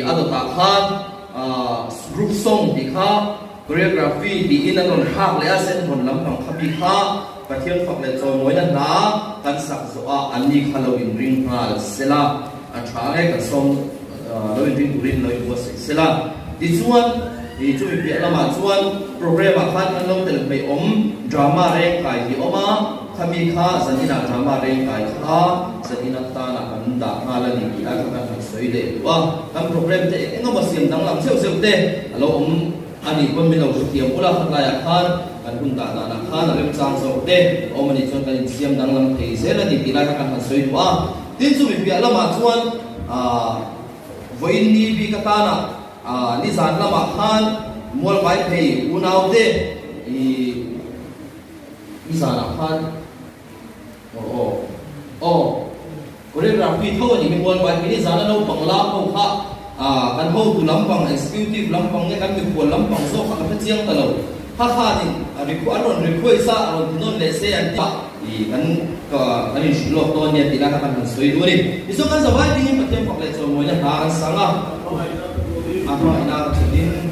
a dawtah khan group song tih kha choreography tiin an rawn thlak leh a, sen hawn lampang kha mi kha Pathian fak leh chawimawina hna kan sak zawh a, anni kha lo inring nghal sela, a tha nge kan sawm lo inring turin lo inbuatsaih sela. Tichuan, chumi piah lamah chuan program ah khan kan lo tel hmei awm drama reng kai hi awm a, Khami kha zaninah drama reng kai kha zanin atana kan dah nghal a ni tih lai kha kan han sawi leh duh a. Kan program te eng eng emaw siam danglam zeuh zeuh te a lo awm a nih pawn min lo hrethiam ula khatlaiah khan kan hun dah danah khan a remchang zawk te a awm a nih chuan kan insiam danglam thei zel a ni tih lai kha kan han sawi duh a. Tin chumi piah lamah chuan aah vawiin ni bik atana aah nizan lamah khan Mualvai phei unaute ih I zanah khan aw aw aw choreography tho a nih hi mual pai hi ni zana naupang lam ho kha ah kan hotu lampang executive lampang nge kan mikhual lampang zawk kha ka hre chiang ta lo kha khanin a an rawn request a a rawn ti nawn leh se an ti a i kan ka kan inhrilh lawk dawn nia tih lai kha kan han sawi duh a ni tichuan kan zavai dingin Pathian fak leh chawimawina hna an sang a a hmangaihna ka thlenin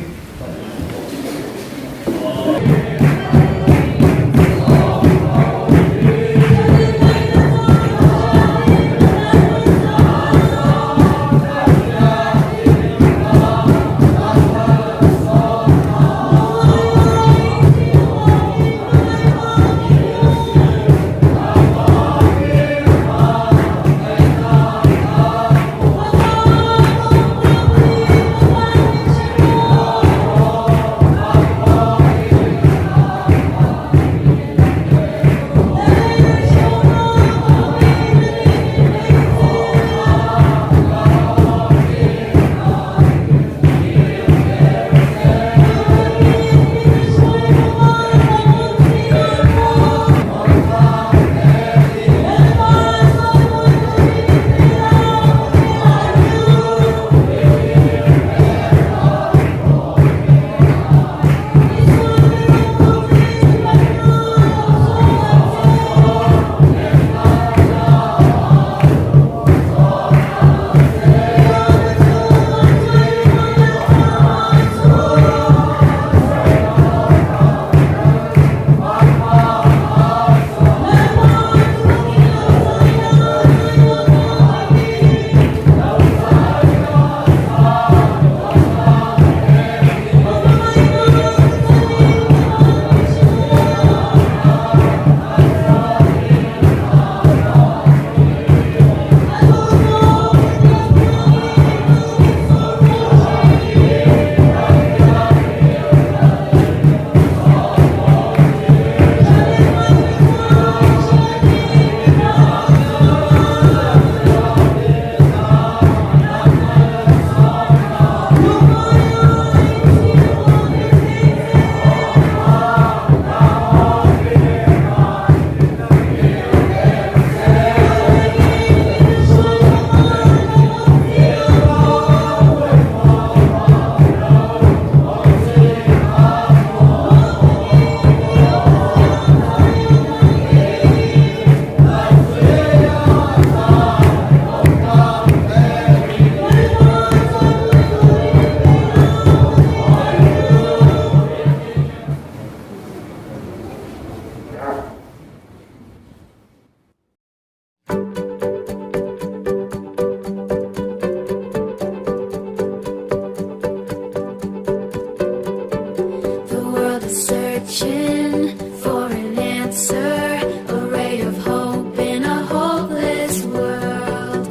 The world is searching for an answer, a ray of hope in a hopeless world.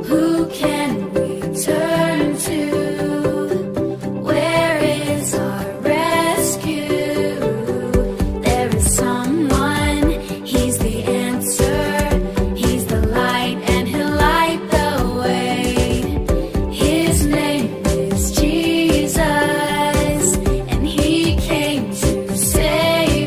Who can we turn to? Where is our rescue? There is someone, he's the answer. He's the light and he'll light the way. His name is Jesus, and he came to save.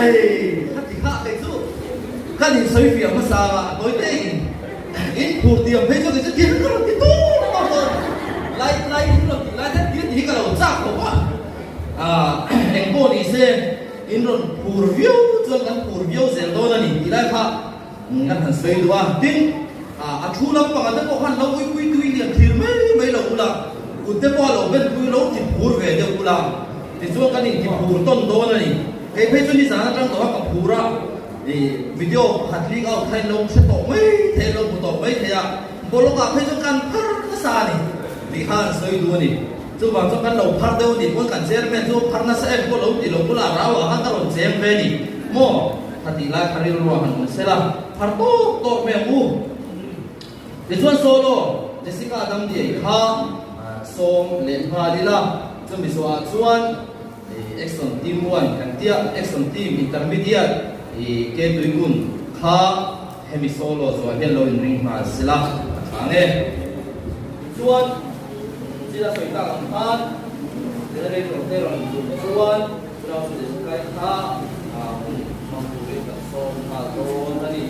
Ai, khati kha kei chu kan insawi fiah hmasa a, a tawi te in in phur tiam phei chu kei chu thil ka rawn ti tur tur dawn lai lai in rawn tih lai khan thil ti hi ka lo chak khawp a, ah eng pawh ni se in rawn phur viau chuan kan phur viau zel dawn a ni tih lai kha kan han sawi duh a, tin ah a thu lampangah te pawh khan lo uipui tui lian thlir mai mai lo ula, kut te pawh a lo ben pui lo ti phur ve deuh ula. Tichuan kan inti phur tawn dawn a ni. Kei phei chu nizan atang tawha ka phur a, ih video pakhat leak out kha in lo hre tawh mai thei a, lo hmu tawh mai thei a, blog ah phei chuan kan phar nasa a ni tih kha an sawi duh a ni. Chuvang chuan kan lo phar deuh a nih pawn kan chairman chu phar nasa em pawh lo ti lo bulah rau ah khan ka rawn cheng ve a ni maw? Kha tih lai kha rilru ah han awm sela, phar tawk tawk mai ang u. Tichuan solo Jessica Damdiai kha sawm leh nghal ila, chumi zawhah chuan Exxon Team One kan tia, Exxon Team Intermediate ke tuikun kha hemi solo zawhah hian lo inring nghal sela a tha ang e. Tichuan thil a sawi tak ang khan generator te rawn lut chuan tunah chu Jessica-i kha hun hmang turin kan sawm nghal dawn a ni.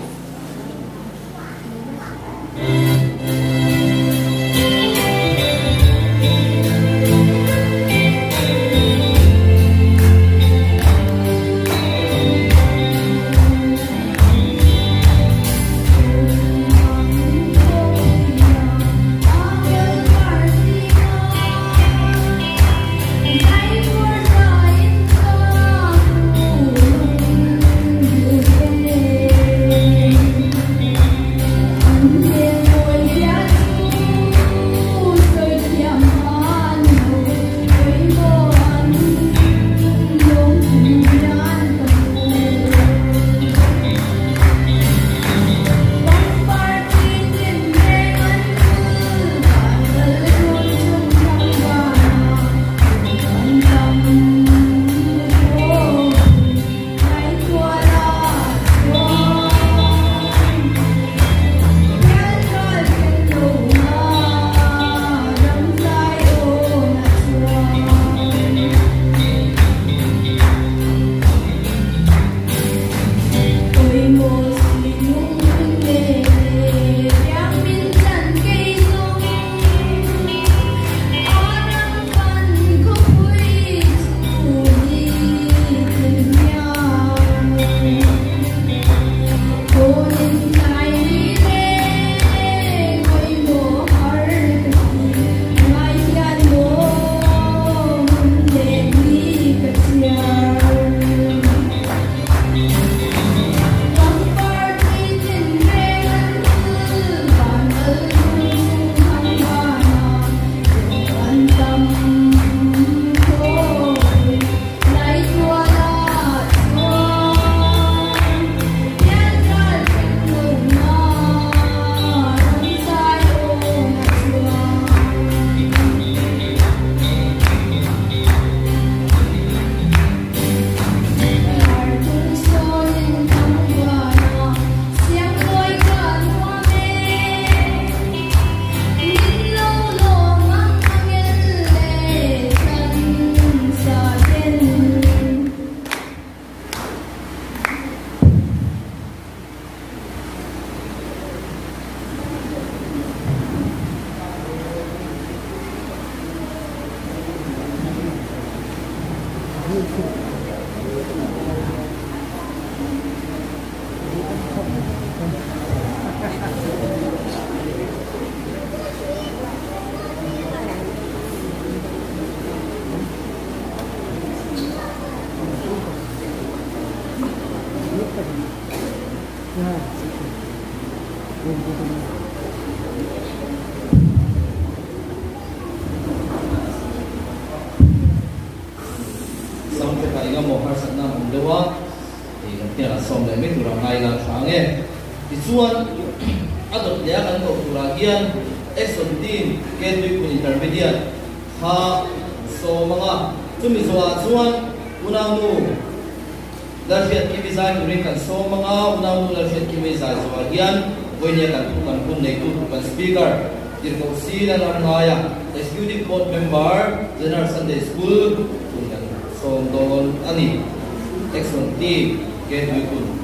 Sound track ah engemaw harsatna a awm deuh a, ih kan hnenah sawm leh mai tur a ngai la tha ang e. Tichuan a dawt leh a kan koh turah hian Exxon team K-Tuipun Intermediate kha sawm ang a, chumi zawhah chuan unaunu Lalhriat Kimi zai turin kan sawm ang a, unaunu Lalhriat Kimi zai zawhah hian vawinia kan thu kan hun neitu tur kan Speaker Tirhkoh Si Lalramngaia, Executive Board Member, General Sunday School tun kan sawm dawn a ni. Action Team, K-Tuikun.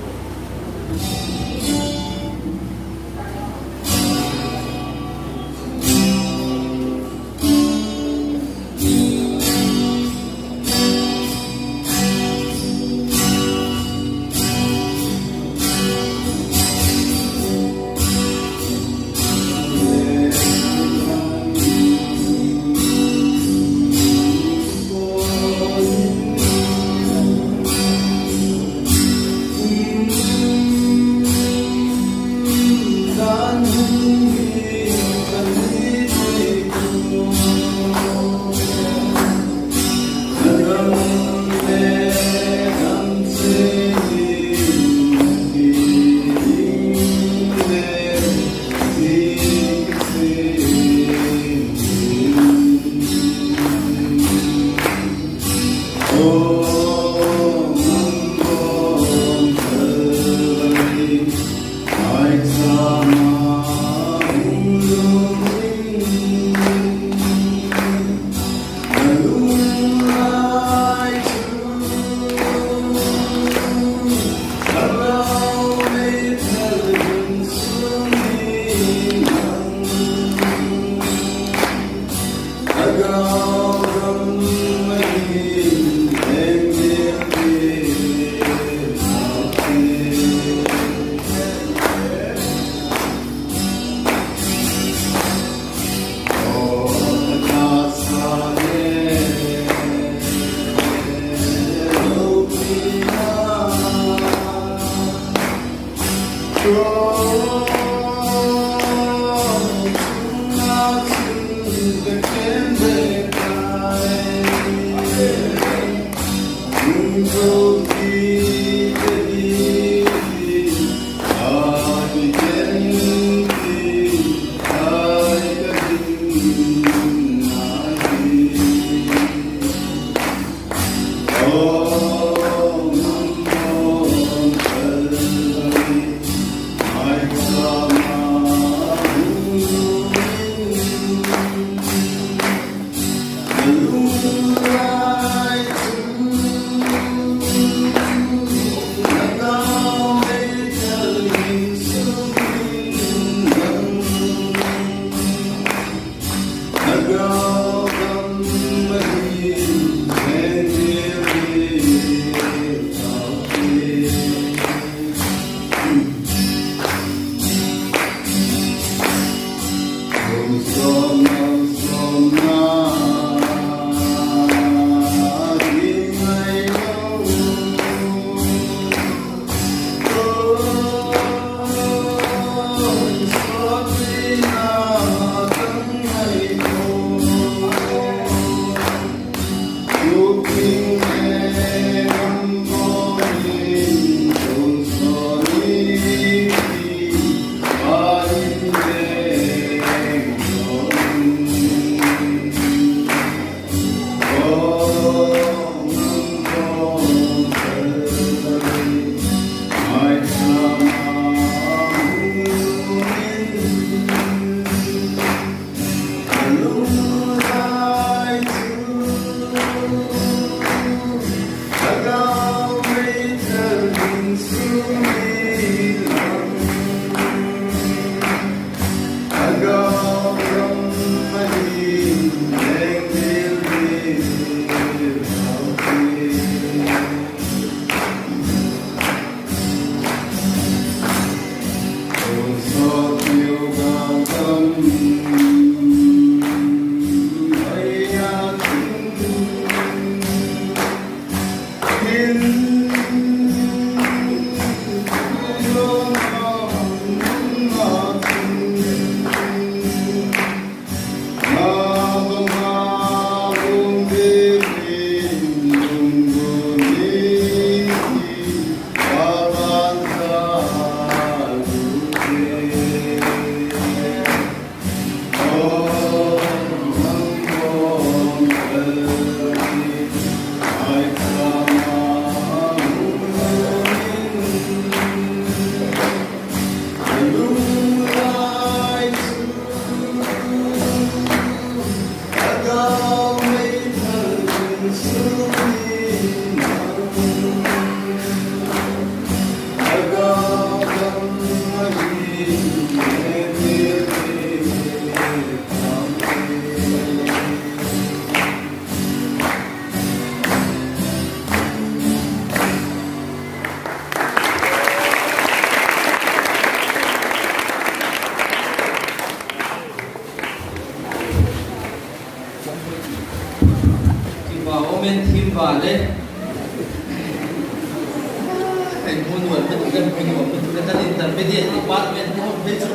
nuam lutuk e, hmu nuam lutuk e, kan intermediate department te ho phei chu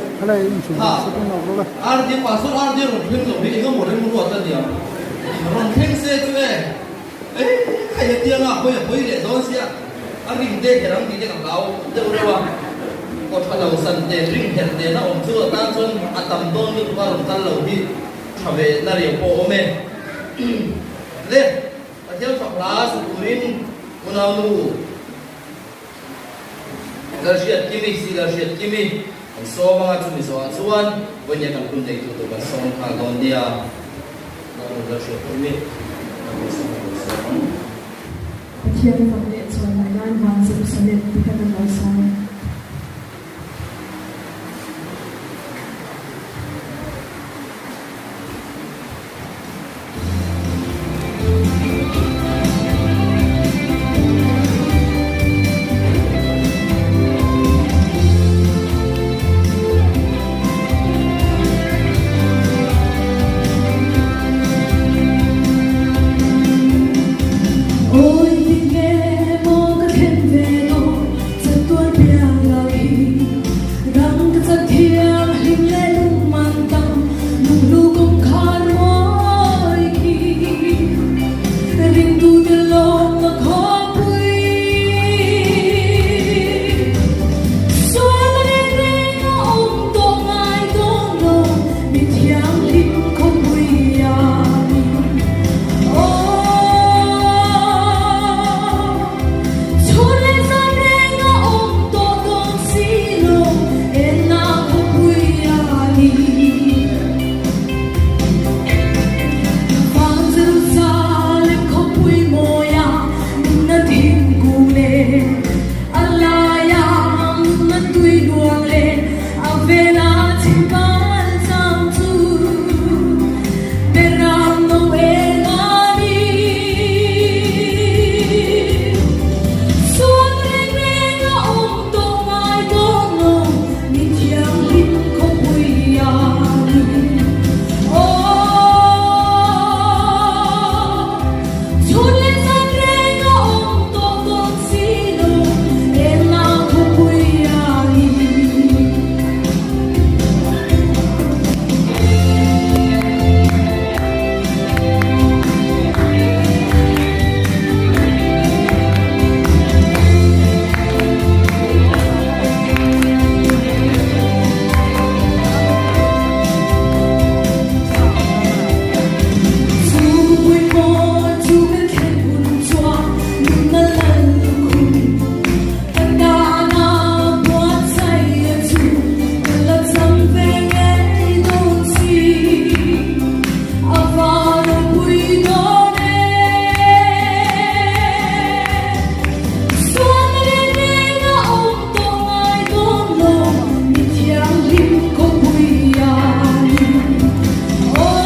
kha RD pastor RD rawn thleng lo hi eng emaw rem ruat a nia, rawn thleng se chu e, e khai hetianga a hawi a hawi leh dawn sia, a ring te kher ang tih te ka hlau deuh reuh a, aw tha lo san te ring herh nen a awm chu atan chuan a tam dawn lutuk a rawn kal lo hi tha ve na riau pawh a awm e. Le. Pathian fak hla sa turin unaunu Lalhriat Kimi, si Lalhriat Kimi kan sawm anga chumi zawhah chuan vawinia kan hun neitu tur kan sawm nghal dawn nia. Unaunu Lalhriat Kimi kan rawn sawm kan sawm ang. Pathian fak leh chawimawi nan van Jerusalem ti kha kan lo sa e. Awi tinge maw ka thlen ve dawn chatuan piang lo hi Rang ka chak thianghlim leh lungman tam Lunglu kawngkhar mawi khi Ringtute lawmna khawpui Sual reng reng a awm tawh ngai dawn lo Mi thianghlim khawpui a ni Aw Chhun leh zan reng a awm tawh dawn si lo Enna khawpui a ni. Van Jerusalem khawpui mawia nunna thingkung leh a laia nunna tui luang leh a vela chhimban chang chu Beram no eng a ni. Sual reng reng a awm tawh ngai dawn lo Mi thianghlim khawpui a ni. Aw, chhun leh zan reng a awm tawh dawn si lo, enna khawpui a ni. Chu pawimawh chu kan thlen hun chuan nunna lal lukhum kan dana buatsaih chu kan la cham ve ngei dawn si. A van ropui dawn e. Sualna reng reng a awm tawh ngai dawn lo, mi thianghlim khawpui a ni. Aw,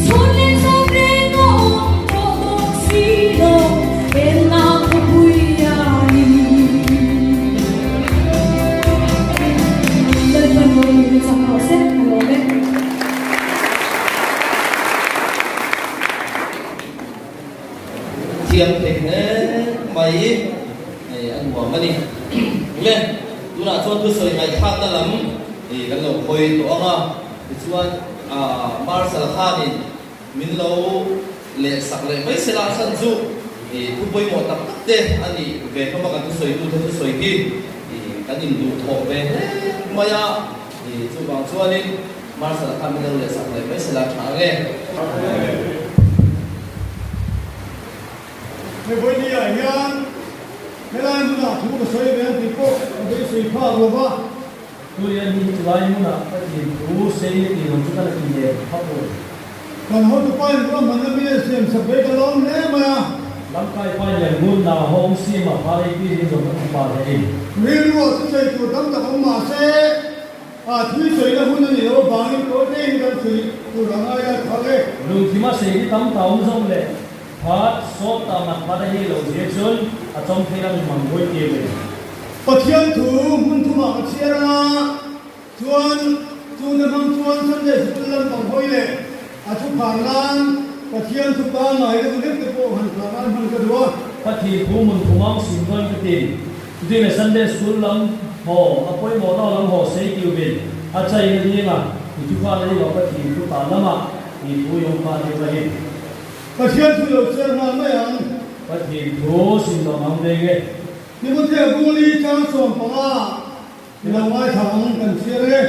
chhun leh zan reng a awm tawh dawn si lo, enna khawpui a ni. Lalpan mawi min chak rawh se, ka lawm e. Thiam thei hle mai hei a nuam a ni. Le, tunah chuan thusawi ngaihthlakna lam kan lo hawi tawh ang a, tichuan Marshal khanin min lo leh sak leh mai se la chhan chu thu pawimawh tak tak te a nih ve hlawm a, kan thusawi tute thusawi hi kan induhthawh ve hle mai a, chuvang chuanin Marshal khan min lo leh sak leh mai se la tha ang e. He vawinia hian helai hmunah thu ka sawi ve ang tih pawh ka beisei phak lo va. Turian hi chulai hmunah ka tih thu sei a tih lo chu ka la ti nen phak lo. Kan hotupa in ruahmanna mi a siam sak ve ka lawm hle mai a. Lamkai pa lian ngun na hawng sim a phalei pi rin zawm na kum pa hle ni. Rilruah chu sawi tur tam tak awm mah se a thui sawina hun a nih loh avangin tawite in kan sawi tur a ngai a tha le. Lungthima sei hi tam ta awm zawm leh Phat sawt ta mat phat a hi lo zir chun a chawm thei lam in mang buai tir ve. Pathian thu hmun thumah ka chhiar anga chuan chungte hmang chuan Sunday sikul lam pang hawi leh a thu phar nan Pathian thu pangngai deuh hlek te pawh han khar nan hman ka duh a. Pathian thu mun thumang sim dawn ka ti. Chuti le Sunday School lam haw a pawimawh lo lam haw sei tiu vin a chai na ding a, i thu kha lei lo Pathian thu ta lamah i thu yawm kha ni va hi. Pathian thu lo chhiar nghal mai ang. Pathian thu sim lo mang veng e. Timothea Bungli chang 15 i lo ngaithla ang kan chhiar e.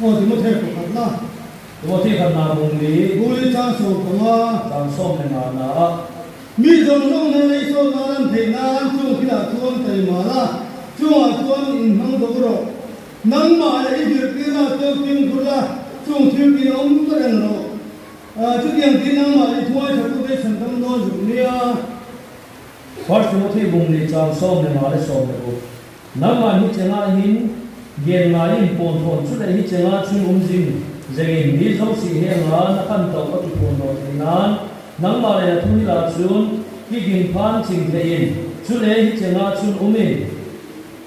Aw Timothea pakhatna. Timothea khatna Bungli. Bungli chang 15. Chang 14 na a. Mi zawng zawng hnena i sawn nan an theih nan chung thilah chuan taima la, chungah chuan inhmang dawk rawh. Nangmah leh i zirtirna chuan fimkhur la, chung thil tin awm reng rawh. Chutiang tin nangmah leh i thuai thatute i chhan tam dawn zuk nia. First Timothy Bungli chang 15 leh 16. Nangmah hi chenga hin gen ngai in pawn thawn chu leh hi chenga chhun um zing zeng in mi zo si he nga na kan to ka ti phun lo thei nan nangmah leh na thu hi la chun ki gin phan ching thei in chu leh hi chenga chhun um in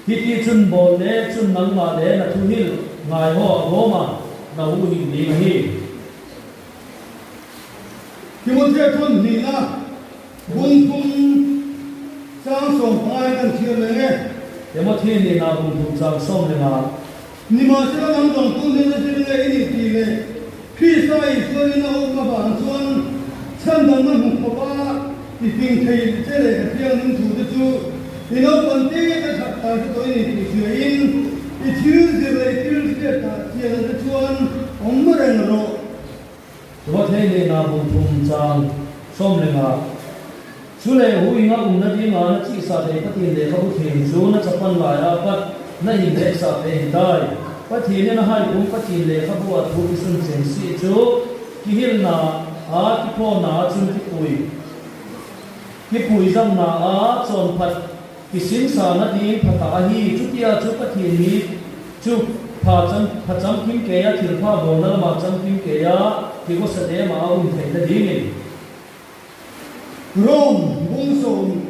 hi ti chun bawl le chun nangmah leh na thu hil ngai ho a bawm a na hu hi ni hi. Timothea chuan hnihna Bung thum chang 15 in kan chhiar leh e. Timothy nihna bung thum chang 15. Nimahsela nang dawngtu hnena zir nge i nih tih leh Krista Isuanin a awm avang chuan chhandamna hmu khawpa i fing thei che leh ka thianghlim thu te chu i naupang te te that ta hre tawh i nih tih hriain i thil zir leh i thil hriat ah chian te chuan awm reng rawh. Timothy nihna bung thum chang 15. Chu leh hu inga umna dinga na chih sa thei Pathian lehkhabu thin chu na chapan lai a pat na in leh sa thei hi dai. Pathian in a hai kum Pathian lehkhabu a thu ki sun cheng si chu ki hil na a ki phaw na a chun ki pui ki pui zam na a chawn phat ki sim sa na ding phatah a hi chutia chu Pathian mi chu pha cham pha cham kim ke a thil pha bawl na lamah cham kim ke a ki kaw sa dem ah a um theih na ding in. Rome bung 14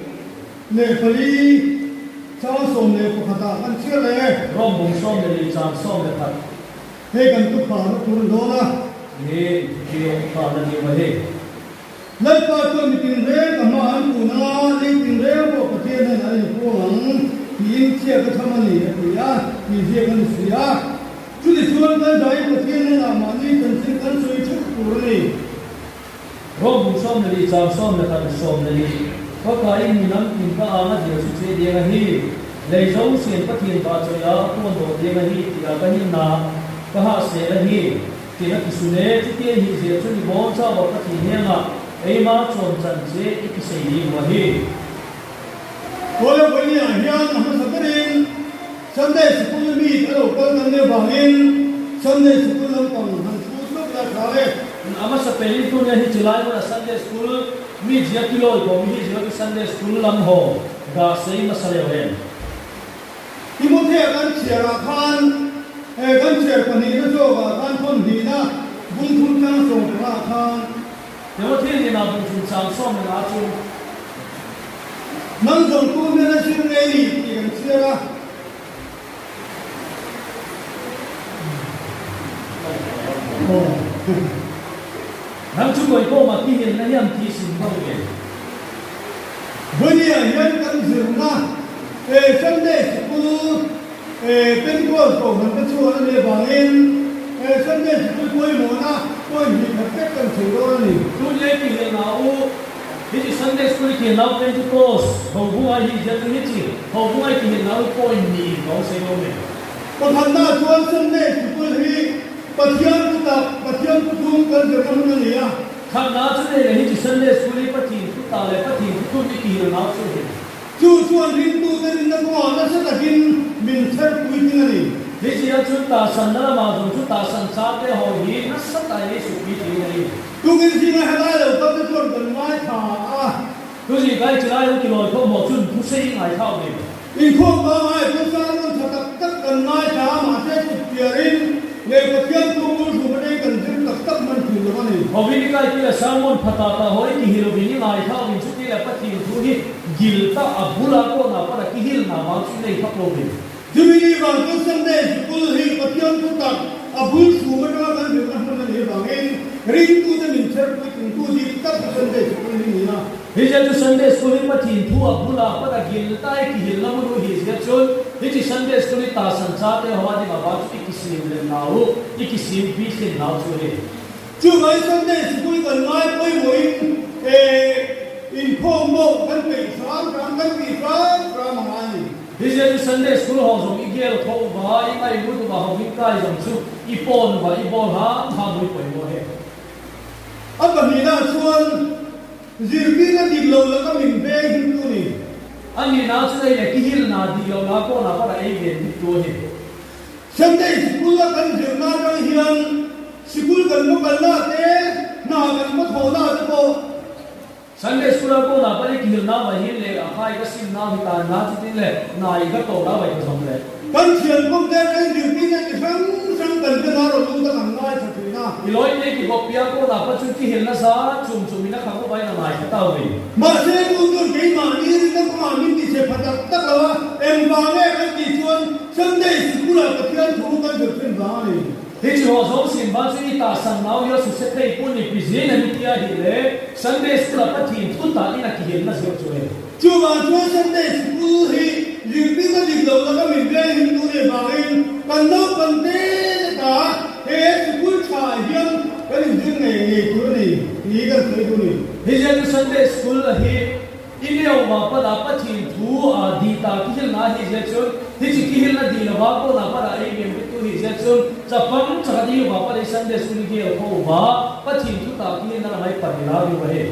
chang 11 ah kan chhiar leh e. Rome bung 14 chang 11. Hei kan tuphah na tur an dawn a. Hi thiang pha na ni ma hi. Lalpa chuan mi tinreng ka hma an kun anga lei tinreng pawh Pathian hian an inpuang ang tiin chhiat a tham a ni a ti a, tih ziak a ni si a. Chutichuan kan zain Pathian hnenah mahni chanchin kan sawi theuh tur a ni. Rome bung 14 chang 11 leh 14, Ka ka in mi lam tin ka ang a dir chu che deng a hi, lei zo sian Pathian va chawi a a puan dawh deng a hi tih a ka hin na ka hah sel a hi tin a ti sun e, chutia hi zir chu ni bawn chau a Pathian hiang a eima chawn chan che i ti sei ding wa hi. Kawla Vawinia hian a hmasa berin Sunday Sikul mi a lo kal kan nih avangin Sunday Sikul lampang han chhut lawk la tha e. A hmasa pein tun hian hi chilai hmuna Sunday School mi zia kilawi pawh mi hi zia ki Sunday School lam haw dah sei hmasa leuh em. Timothea kan chhiar ah khan he kan chhiar pahnihna zawk ah khan thawn hnihna bung thum chang 15 ah khan. Timothea hnenah bung thum chang 15 chu. Nang zawng tu hnena zir ngei ni tih kan chhiar a. Nang chu kawi pawh mah ki hian na hian thi sin vak ve. Vawiah hian kan zirna e Sunday sikul e Pentecost kohhran te chuan a nih avangin e Sunday sikul pawimawhna point hnih khat vek kan chhui dawn a ni. Tun lei ti leh na u Hi chi Sunday School i thian nau Pentecost ho bungai hi ziak chu hi chi ho bungai ti hian nau point ni in ka awm sei lo mai. Pakhatna chuan Sunday Sikul hi Pathian thu tak, Pathian thu thum kan zirna hmun a ni a. Khatna chu nei leh hi chi Sunday School hi Pathian thu tak leh Pathian thu thum i ti hian nau chu hi. Chu chuan ringtute rinna kawngah nasa takin min chher puitling a ni. Hi chi ah chuan tahsan na lamah zawng chu tahsan cha te haw hi nasa tak in ei suk puitling a ni. Tukin zinga helai lo kal te chuan kan ngaithla a. Tuzi kai chilai u tilawi pawh maw chun thu sei ngai thau ve. Inkhawm pangai chuan sermon tha tak tak kan ngaithla a, mahse kut piarin leh Pathian thu bul hrum atangin kan zir tak tak hman thin lo a ni. Hawini kai tila sermon pha ta ta hawi ti hi lovin i ngai thau in chuti leh Pathian thu hi gil ta a bula pawh na pana ki hil na vang chu nei phak lo ve. Chumi ni vang chuan Sunday sikul hi Pathian thu tak a bul hrum atanga kan zirna hmun a nih vangin ringtute min chherpui tungtu dik tak chu Sunday sikul hi ni a. Hi zia chu Sunday School hi Pathin thu a bula pan a gil tai ki hil na hmun u hi zia chun hi chi Sunday School hi ta san cha te hoa ding a va chu i ki sim lem nau u i ki sim pi thlen nau chu a ni. Chuvai Sunday School kan ngai pawimawhin inkhawm pawh kan peih hram hram kan tih hram hram a ngai a ni. Hi zia chu Sunday School ho zawng i gel kho va i ngai lut va ho hing kai zawng chu i pawn va i bawl ham ham ui pawimawh he. A pahnihna chuan zirtirna dik lo laka min veng him tu ni. A nihna chu ei leh kihilna dik lo la pawh na pawh a ei ve dik tu a ni. Sunday sikul a kan zirna atang hian sikul kan va kalna te, hna kan va thawhna te pawh. Sunday school a pawh na pawh i kihilna mai hi leh a khai ka sim nau hi tan na chutin leh hna i ka tawh na mai ka zawm leh. Kan thian pawm te atangin zirtirna chi hrang hrang kan hre na rawn lut a kan ngaithla thin a. I lawi nei ki bawk piang pawh na pawh chu kihilna za chum chum in a khang upa in a ngaithla tau mai. Mahse tu tur keimahni rinna kawngah min ti chhe pha tak tak lo a, engvang nge kan tih chuan Sunday sikul-ah Pathian thu kan zir thin vang a ni. Hi chi haw zawng sim ba chu i tah san nau hian su se thei pun i pi zin em i tia hi le Sunday school-ah Pathian thu tah in a kihilna zir chu e. Chuvang chuan Sunday sikul hi zirtirna dik lo laka min veng him tur nih vangin kan naupang te te ta he sikul tha ah hian kan inzir ngei ngei tur a ni tih kan sawi duh a ni. Hi ziah chu Sunday school a hi i lio va pada Pathian thu a di ta ki hil na hi ziah chuan hi chi ki hil na di lova pawh na pada ei vem te tu hi ziah chuan chapang chakhat i va pada i Sunday school i gel kho va Pathian thu ta ki hil na lamai pan i la deuh a he.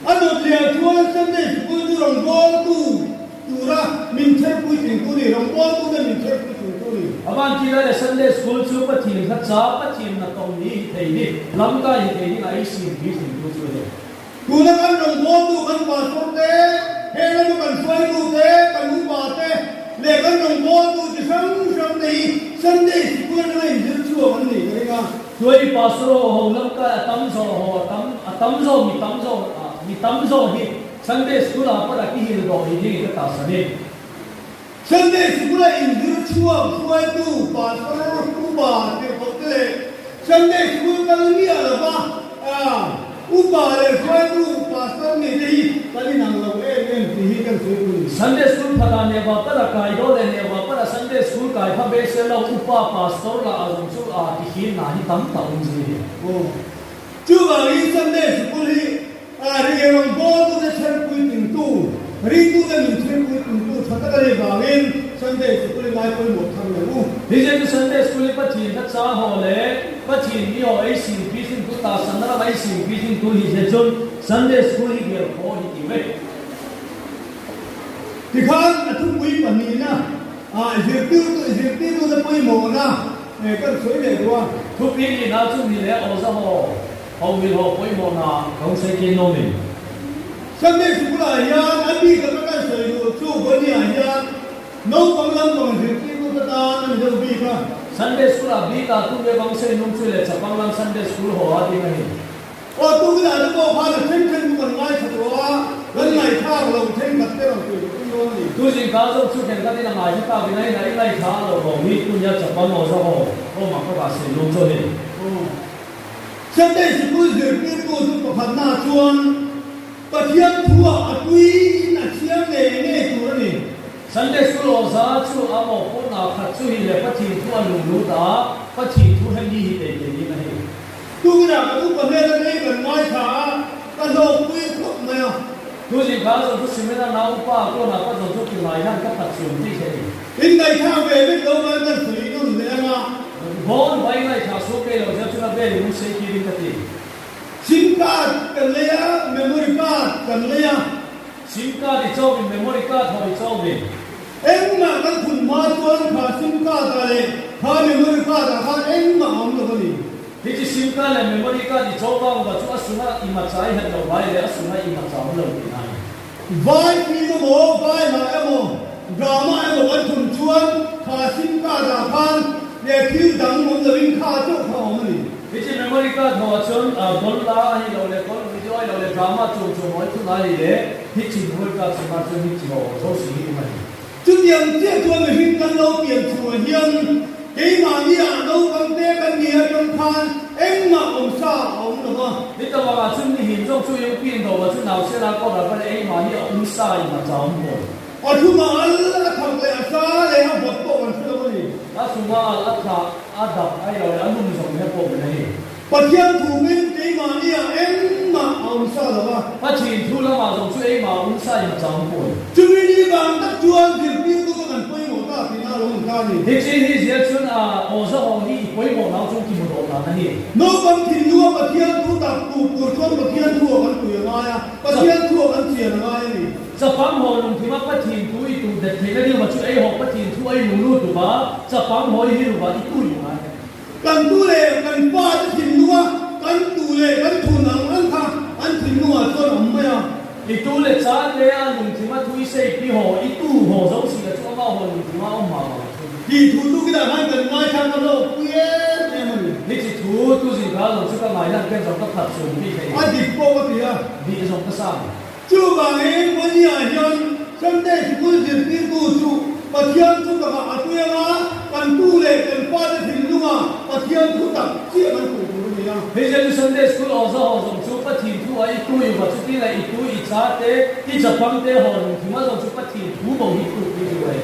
A dawtliah chuan Sunday sikul chu rawngbawltu tura min chherpui thingtu ni, rawngbawltute min chherpui thingtu ni. A van ti lai le Sunday school chu Pathian hla cha, Pathian na tawng ni hi thei ni, lamkai hi thei ni a ei sim pui thingtu chu a ni. Tuna kan rawngbawltu kan pastor te, he lama kan hruaitu te, kan upa te leh kan rawngbawltu chi hrang hrang te hi Sunday sikul atanga inzir chhuak an nih ka ring a. Chuai pastor ho ho lam kai a tam zawh ho a tam a tam zawh mi tam zawh ah mi tam zawh hi Sunday school ah pawh a ki hil dawh hi ding i ka ta san in. Sunday school a inzir chhuak hruaitu pastor upa tirhkoh te leh Sunday school kal miah lova upa leh hruaitu pastor nih te hi kan inang lo em em tih hi kan sawi tur a ni. Sunday school phatah nehva pala kai daw leh nehva pala Sunday school kai kha be se lo upa pastor lah a zawng chu a ti hin na hi tam tak awm zui hi. Aw. Chuvangin Sunday school hi a ri rawngbawltute chherpui tingtu, ringtute min chherpui tingtu tha tak a nih vangin Sunday school hi ngai pawimawh thar lo u. Hi zet chu Sunday school hi Pathian kha cha haw leh Pathian mi haw ei sim pi thin tu ta sanna ram ei sim pi thin tu hi zet chun Sunday school hi gel khaw hi ti vek. Tikhan a thupui pahnihna ah zirtirtu zirtirtute pawimawhna kan sawi leh duh a. Thupui nihna chu mi leh aw za haw ho mil haw pawimawhna kan sawi kin awm in. Sunday School-ah hian a bik taka kan sawi duh chu Bawlhniah hian naupang lampang zirtirtute tan a ni deuh bik a. Sunday School-ah bikah tunge bang sawi nung chu leh chapang lam Sunday School haw a ding a ni. Aw tukilh te pawh khan a then then chu kan ngaithla tawh a, kan ngaihthlak lo thenkhat te rawn sawi ka tum dawn a ni. Tu zingka zawk chu thenkhat in a ngaithla tak in a in a i ngaithla a lo rawng hi tun hian chapan aw zawk aw aw mak ka vah sei lung chuan in. Aw Sunday sikul zirtirtu chu pakhatna chuan Pathian thuah a tui in a thiam ngei ngei tur a ni. Sunday school aw za chu a maw pawh na khat chu hi le Pathian thu a lung lut a, Pathian thu hemi hi tei tei in a hei. Tunah ka upa hmel atangin kan ngaithla a, ka hlawkpui khawp mai a. Tu zingkha zawng chu Simena nau upa kawnah ka zawng chu ti ngai hian ka phat chhum tih theih. In ngaithla ve vek lo mai kan sawi nawn leh ang a. Vawn vai ngaithla suh kei lo zia chuna vel in sei kirin ka ti. Sim card kan lei a, memory card kan lei a. Sim card i chauhin memory card ho i chauhin. Engmah kan phun hma chuan kha sim card ah leh kha memory card ah khan engmah a awm lo a ni. Hi chi sim card leh memory card i chau vang va chu a sung a i machai het lo vai leh a sung a i macha awm lo tih nai. Vai film emaw, vai hla emaw, drama emaw kan phun chuan kha sim card ah khan leh thil dang awm lovin kha chauh kha a awm a ni. Hi chi memory card ho ah chuan goal la a hi lo leh goal video a hi lo leh drama chung chung mawi thun a hi leh hi chi memory card chungah chuan hi chi ho zo si hi awm a ni. Chutiang chiah chuan mihring kan lo pian chungah hian. Keimahni ah naupangte kan ni atang khan engmah awmsa a awm lo va. Ni ta vangah chun ni him zawk chu eng pin do va chu nau se la kawt ah pawh engmah hi a awm sa in a chau maw? A thuma al a thak leh a sa leh a vawt pawh kan hre lo a ni. A thuma al a thah a dap ai lo leh a lum zawk hian pawh min a ni. Pathian thumin keimahni ah engmah a awm sa lo a. Pathian thu lamah zawng chu engmah a awm sa in a chang pawi. Chumi ni vang tak chuan zirtirtu ka kan pawimawh ta tihna a lo awm ta a ni. Hi chin hi zia chuan a aw zahawng hi i pawimawh nau chung ti hmu dawh dan a ni. Naupang thinlunga Pathian thu tak tu tur chuan Pathian thu ah kan tui a ngai a, Pathian thu ah kan chian a ngai a ni. Chapang haw lungthima Pathian thu i tuh det theihna ding va chu ei hawk Pathian thu a i lung lut duh va, chapang haw i hi ruh va i tui a ngai a ni. Kan tu leh kan pa te thinlunga kan tu leh kan thun ang ang kha an thinlungah chuan awm mai a. I tu leh cha te a lungthima thui sei pi haw i tu haw zo si la chu ama haw lungthima awm mah mah thung. Tih thu tu kinah khan kan ngaithla ka hlawk pui em em a ni. Hi chi thu tu zin kha zawng chu ka ngai lan ken zawng ka khat chhung bik hei. A dik pawh ka ti a. Bih zawng ka sang. Chuvangin Pawnia hian Sunday Sikul zirtirtu chu Pathian thu takah a tui anga kan tu leh kan fate thinlunga Pathian thu tak chiah kan tuh tur a ni a. Hei zia chu Sunday School aw za haw zawng chu Pathian thu a i tu i va chuti leh i tu i cha te i Japan te haw lung thim a zawng chu Pathian thu bo hi tuk ni chu e.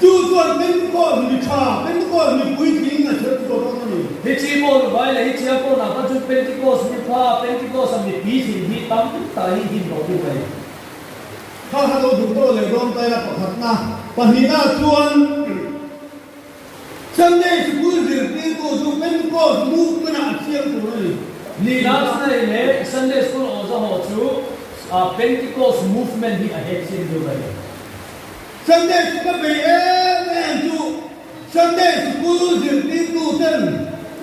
Chu chuan Pentecost mi tha, Pentecost mi puitling a chher chhuah dawn a ni. Hi chi pawh Dubai leh hi chiang pawh nah khan chuan Pentecost mi pha, Pentecost a mi puitling hi tam tak hi hin tawh deuh a ni. Kha kha lo duh tawh leh dawn ta ila pakhatna, pahnihna chuan Sunday sikul zirtirtu chu Pentecost movement ah a chiang tur a ni. Nihna chu nei leh Sunday school aw zahaw chu Pentecost movement hi a het chin deuh a ni. Sunday chu ka bei em em chu Sunday sikul zirtirtu ten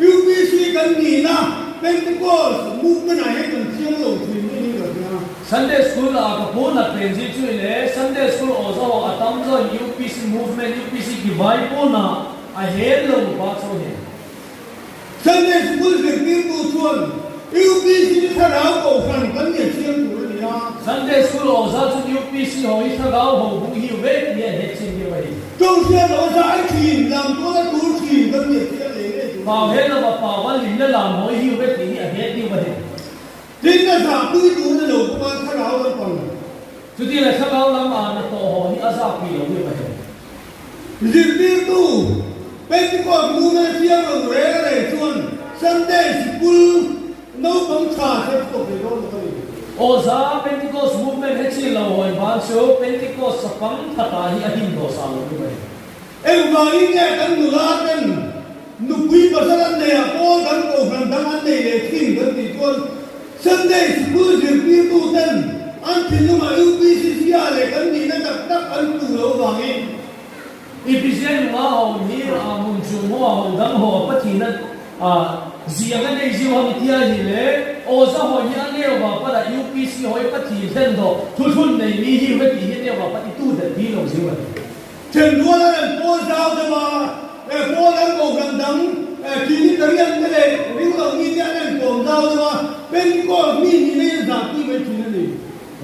UPC kan nihna Pentecost movement ah hian kan chiang lo thin ni hi ka hria. Sunday school ah ka pu nat pen zir chu ile Sunday school aw zaw a tam zawin UPC movement UPC ki vai pun ah a hel lo pa chaw hi. Sunday School zirtirtu chuan UPC thlarau kohhran kan nia chiang tur a ni a. Sunday School awza chuan UPC ho hi thlarau ho bung hiu ve ti a het chin deuh a ni. Chawngsian awza ai thin, lam tuala tur thin kan nia chiang leh ngei tur a ni. Pau he lova pau a limna lam hawi hiu ve ti hi a het deuh a ni. Tin, a zahpui tur na lo bawk a, thlarau lampang. Chuti leh thlarau lam ah na tawh haw hi a zahpui lo deuh a ni. Zirtirtu Pentecost movement a chiang lo reng reng chuan Sunday sikul naupang tha ser chhuak thei dawn lo a ni. Aw za Pentecost movement he chin lo hawi van chu Pentecost sapang khatah hi a him dawh sa lo deuh a ni. Engvangin nge kan nula ten nupui pasal an nei ah pawl dang kohhran dang an nei leh thin kan tih chuan Sunday sikul zirtirtu ten an thinlungah UPCC ah leh kan nihna tak tak an tuh loh vangin. Ipizia nunga ho hi a hmun chu maw a ho dang ho a pathin a ziang a nei ziu ha mitia hi le aw za hawi hi a neu va pat a UPC hawi pathin hlen dawh thuthlun nei mi hi ve tih hi a neu va pat i tu det hi lo ziu a ni. Thenrual an an pawl zau deuh a, eh pawl an kohhran dang, eh Trinitarian te leh ringlo mi te an an kawm zau deuh a, Pentecost mi nihna hi an zahpui mai thin a ni.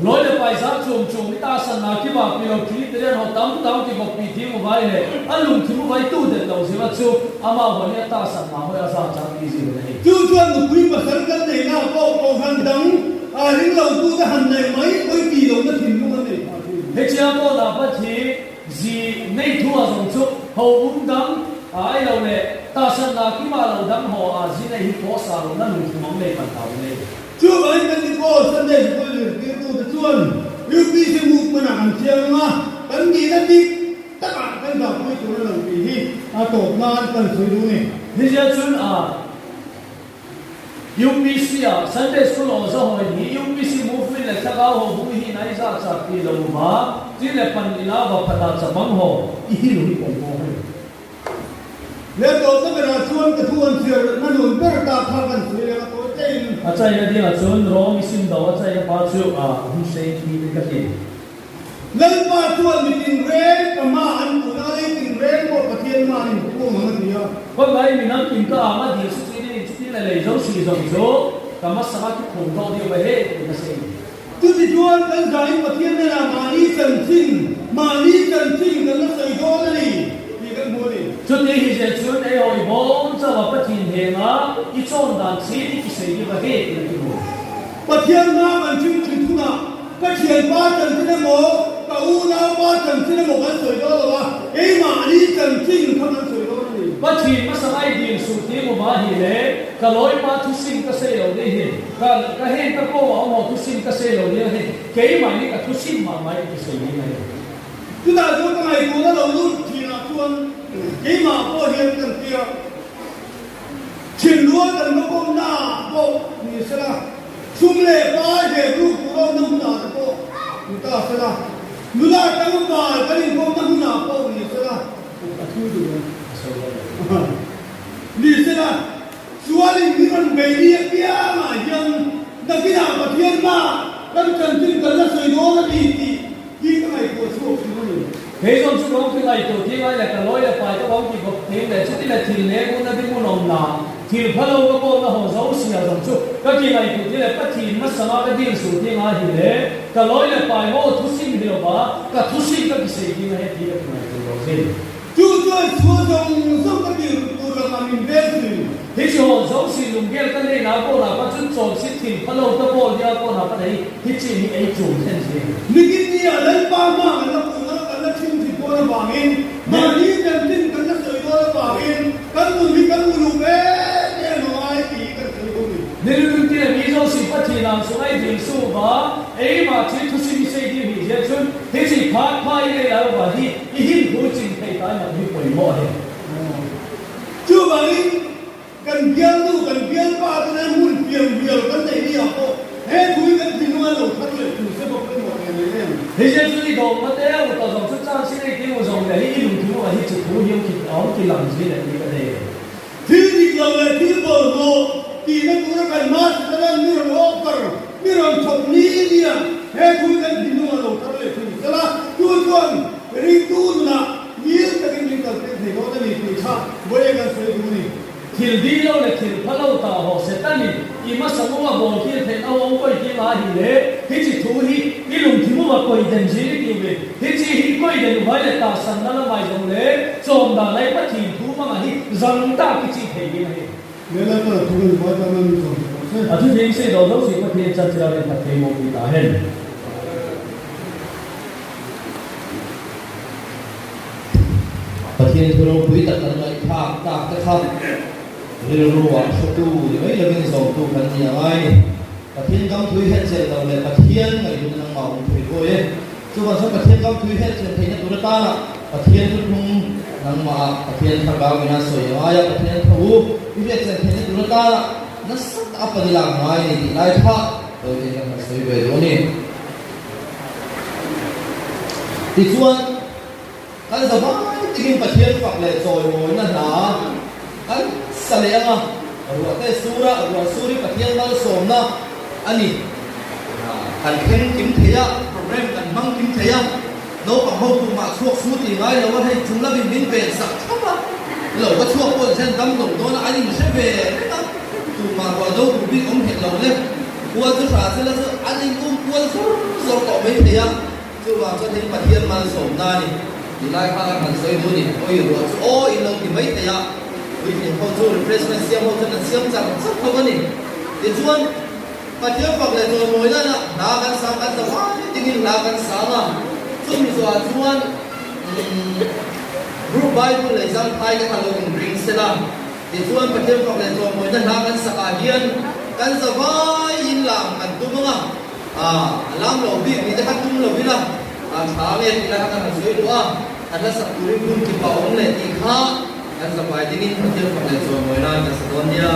Lawi leh pai zar chum chum i ta san na khi ba pi lo Trinitarian ho tam tam ti bawk pi thi muvai leh a lung thi muvai tu det lo zir a chu ama huan hi a ta san na hawi a zar chang ti zir a ni. Chu chuan nupui pasal kan neihna pawh kohhran dang, ah ringlo tu te han nei mai pawi ti lohna thinlung an nei phah thin. Hetiang pawh lah Pathian Zi nei thu a zawng chu ho um dang a ai lo leh tahhran lah kima lo dang haw a zi nei hi pawh sa lo na lung thum ang nei pan thau nei. Chuvangin Pentecost Sunday School zirtirtute chuan UPC movement ah kan chiang ang a, kan nihna dik takah kan zahpui tur a lo tih hi a tawp nan kan sawi duh a ni. Hizia chun a UPC ah Sunday School aw za hawi hi UPC movement leh thlarau ho bung hi nai za chak ti lo ma ti le pan ila va phat ah chabang ho i hi lu hi pawm pawh hei. Le tawpna berah chuan ka thu an chhiar na nun ber ta kha kan sawi leh a tawi te in. A chaina dingah chuan Rom i sim do a chaina pa chu a hun sei thi in ka ti. Lalpa chuan mi tinreng ka hma an tun a, lei tinreng pawh Pathian hmain ka pum ang a ti a. Khawngaih min an kim ka ang a dil si chin in chutin a lei zo si zawng chu ka hmasa ki phum tawh deuh ve he tiin a sawi. Chuti chuan kan zain Pathian hnenah mahni chanchin, mahni chanchin kan la sawi dawn a ni tih kan hmu a. duh a ni. Chuti hi zel chuan ei hawi bawm chauh a Pathian hnenga i chawn dan chin i tisei hi va hek la ti maw? Pathian hma kan chim thin thunah ka thianpa chanchin emaw, ka unaupa chanchin emaw kan sawi dawn lo a, keimahni chanchin kha kan sawi dawn a ni. Pathian hmasa ngai dil suh ti maw mahni le ka lawipa thusim ka sei lo dih hi, ka ka heng ka ko a awm ho thusim ka sei lo dih hi keimahni ka thusim mah mai i tisei ding a ni. Chutah chuan ka ngaihtuahna lo lut thinah chuan keimah pawh hian kan tia thinlua kan va pawmna ah pawh ni sela, sum leh pai ve ruk tur awmna hmunah te pawh ni ta sela, nula tlangval kan inpawmna hmunah pawh ni sela, a thu duh a ni sela, chuanin mi rawn bei ni apiangah hian nakinah Pathian hmaah kan chanchin kan la sawi dawn a ni tih Hi ka ngaihtuah chhuak hrim a ni. Kei zawng chu rawng ki ngaihtuah thing ai leh ka lawi leh pai ka bawng ti bawk thing leh chuti leh thil nek un a ding un awm na thil pha lo ka kawl na haw zo sia zawng chu ka ki ngaihtuah thing leh ka thin hmasa ka dil suh thing ai hi le ka lawi leh pai haw thu sim hi lo va ka thu sim ka ki sei thing a he thi ka ki ngaihtuah lo zin. Chu chuan chhuah zawng zawng ka dil tur lakah min vel thin. Hi chu haw zo si lungel ka nei na kawl ah pa chun chawn si thil pha lo ka kawl nia kawl ah pa nei hi chi hi ei chum thlen zing. Nikin ni ah Lalpa hma kan la puh na kan la thin thin dawn avangin mahni chanchin kan la sawi dawn avangin kan nun hi kan uluk em em a ngai tih hi kan sawi bawk ni. Nilun ti le mi zo si pa thin ang sungai dil su va ei mah chi thu sim i sei dil hi hian chun hi chi phat pha i nei lo va hi i him thu chin thei tai mak hi pawimawh a ni. Chuvangin, kan bialnu, kan bialpa te nen hun pian rial kan neih ni ah pawh he thu hi kan thinlung an lo thar leh tur se bawk pawimawh ve mai em? Hei zia chu i dawm hmate u ta zawng chu chang si nei ti u zawng leh hi i lungthu ah hi chi thu hiam khit a awm ti lang zui leh ti ka nei e. Thil dik lo leh thil bawlhhlawh tihna tura kan hma sitalan mi rawn offer, mi rawn chhawp ni nia he thu hi kan thinlung ah lo thar leh tur sela chu chuan ringtu nunah Ngil takin min kalpek thei dawn a ni tih kha vawi kan sawi duh a ni. Thil dih lo leh thil pha lo ta haw Setanin i hmasa munga bawl kil theih no awm kawi ti nga hi le hi chi thu hi i lungthi munga kawi den zir i tiu ve hi chi hi kawi den uvai leh ta san na lamai zawng le chawm dan lai Pathian thu hmanga hi zang tak i chi thei ding a ni. Leh Lalpa thu kan vai tan a ni chawm sak rawh se. A thu thing sei daw zo si Pathian chan chira rin khat thei maw ti ta hen. Pathian thu ropui tak kan ngaihthlak tak te kha rilru ah hretu ni mai lovin zawmtu kan ni a ngai ni. Pathian kam thui helhchelh lo leh Pathian ngaihhlut nangmah awm thei kawi e. Chuvang chuan Pathian kam thui helhchelh theihna tur atana Pathian thuthlung nangmah ah Pathian thlarau ina sawi a ngai a, Pathian tho i hriatchelh theihna tur atana nasa tak a pali lak ngai ni tih lai kha tawite in kan sawi ve duh a ni. Tichuan, kan zavai takin Pathian fak leh chawimawina hna kan sa leh ang a, ruahte sura ruah sur hi Pathian malsawmna a ni. Kan thleng kim thei a, program kan hmang kim thei a, naupang ho tumah chhuak su ti ngai lo a, hei chung lavin min ven sak thlap a, lo va chhuak pawh hian dam lo dawn a, an inhre ve reng a, tumah ruah do tur bik awm hek lo le. Kual chu hra sela chu an in um kual zawr zawr tawh mai thei a, chuvang chuan hei Pathian malsawmna a ni tih lai kha kan sawi duh a ni. Awi ruah chu aw in lo ti mai thei a, puitling ho chu refreshment siam ho chuan an siam char char tho a ni. Tichuan Pathian fak leh chawimawi lana hla kan sang kan za vai dingin hla kan sang a, chumi zawhah chuan Group Bible leh Zangphai te kha lo inring sela. Tichuan Pathian fak leh chawmawina hla kan sak ah hian kan zavai in lam kan tum ang a, a lam lo bik ni te kha tum lo ila a tha nge tih lai kha kan han sawi duh a, kan la sak turin hun kip a awm leh tih kha kan zavai dingin Pathian fak leh chawmawina kan sa dawn nia.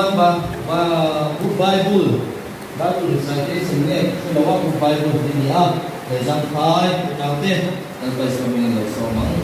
Chuan ba ba Group Bible, Bible recitation nge hre lo a Group Bible hi ni a, hei zangkhai naute kan paisawmin an lo sawm ang.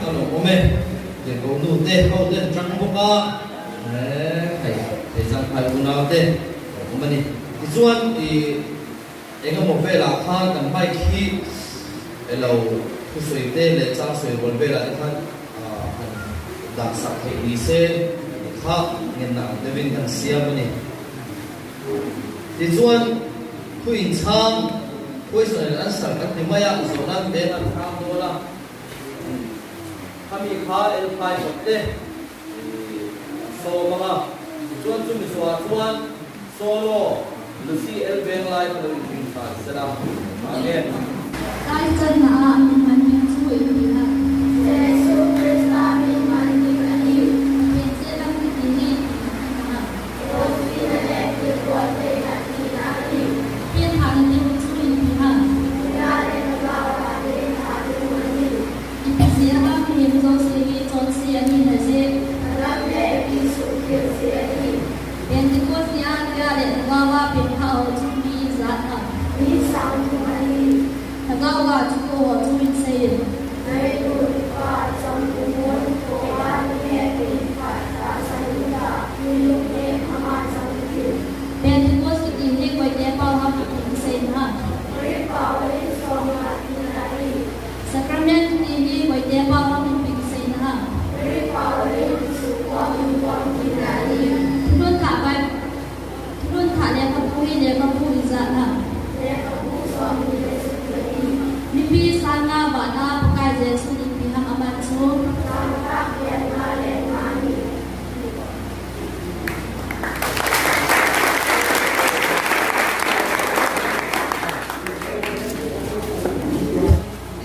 A lawmawm e, Tirhkoh nu te ho te an tang bawk a, hei hei zangphai unau te a awm a ni. Tichuan i engemaw velah khan kan mic hi elo thusawi te leh chang sawi rual velah te khan han dah sak theih ni se kha ngenna ang deuhin kan siam a ni. Tichuan thu inchhang question and answer kan ti mai a, zawhna te an chhang dawn a. Khami kha Elphai kawt te i sawm ang a, tichuan chumi zawhah chuan Solo Lucy El Venglai kha lo inring thla an sel a, Amen. Kai channa ah min man ding chu in ti a. Jesuh Krista min man ding a ni. Hmeichhe lam hi ti hi ti ang a. Hlawhtlinna leh thilkual theihna tihna a ni. Pian thahna te hu chu in ti a. Nia leh Nagawa te in thah tum a ni. I pi si a hang hi Mizo si hi chawn si a ni na je. Ram leh pi suh thil si a ni. Pentecost ni a Nia leh Nagawa pian kha a ho chu mi in zat a. Mi sang thum a ni. Nagawa chu ko ho chu in sei in. Naitu pa changkumun pawha ni he pin phat ta sanita nilung he ama changkin. Pentecost ki ti hi kawite pau ha pi in sei na. Ri paulin sawma tin a ni. Sacrament ki ti hi kawite pau ha pi in sei na. Ri paulin sukua in kuam tin a ni. Thurun tha bai thurun tha lehkhabu hi lehkhabu in zah na. Lehkhabu sawmi le suk a ni. Mipi sanga vana pakai zel chun in pi hang aman chu. Tlangtlak pianna le nga a ni.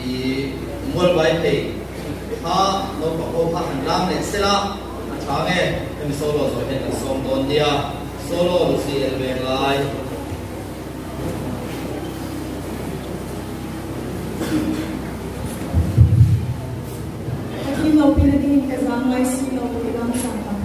I mualbai thei kha naupang ho kha han lam leh sela a tha nge hemi solo zawh hian kan sawm dawn nia solo Lucy el veng lai. Ka thin lo pin a dingin ka zang ngai si lo ti lam sang ang.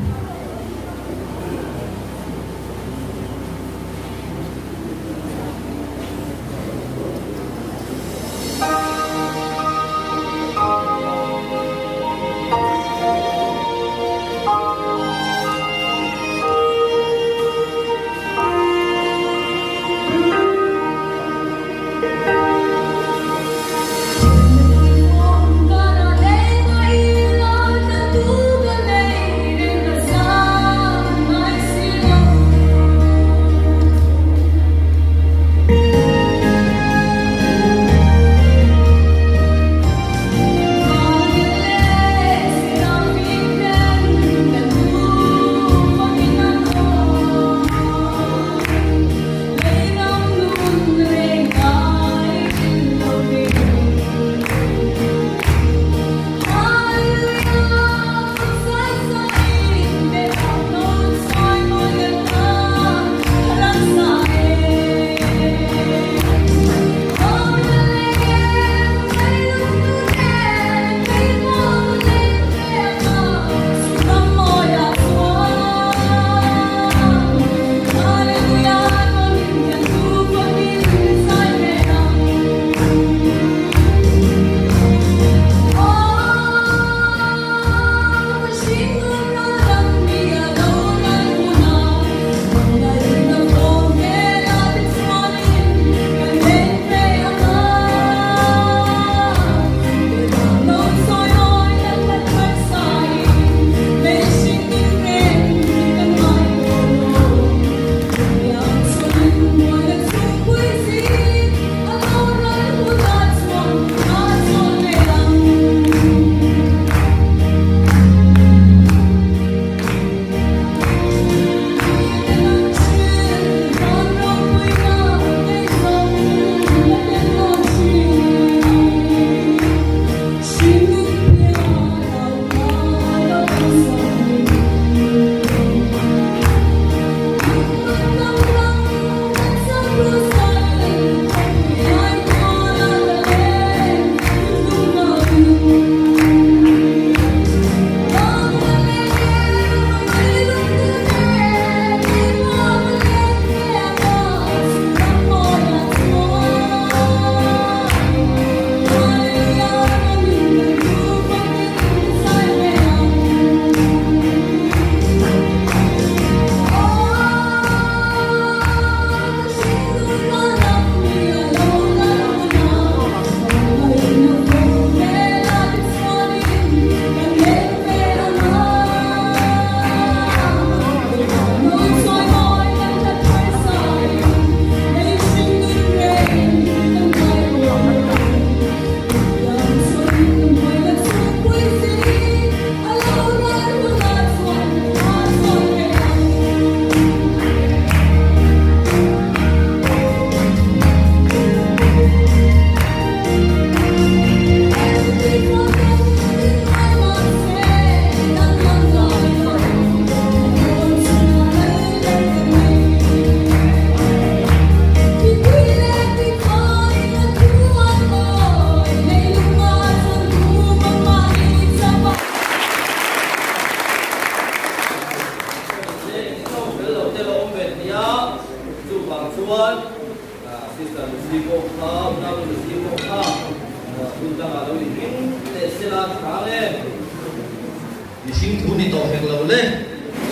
Mihring thu ni tawh hek lo le.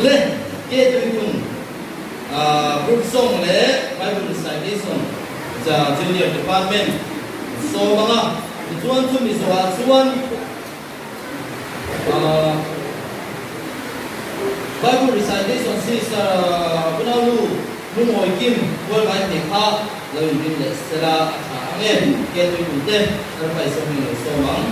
Le, ke tuikun group song leh Bible recitation Junior Department sawm anga tichuan chumi zawhah chuan Bible recitation Sister Unaunu Lungawi Kim Bualvai thei kha lo inrin leh sela a tha ang e. Ke tuikun te Lalpa Isua hming lo sawm ang.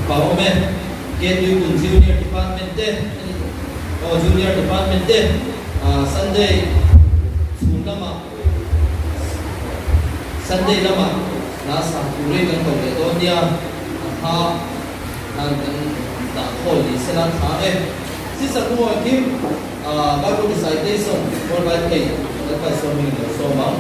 Pawm e, KTU kun Junior Department te aw Junior Department te Sunday chhun lamah Sunday lamah hla sak turin kan ko leh dawn nia, a hla khan kan dah khawl ni sela tha e. Sister Hmuh Kim Bible Recitation World Wide Page Lalpa Isua hmingin lo sawm ang.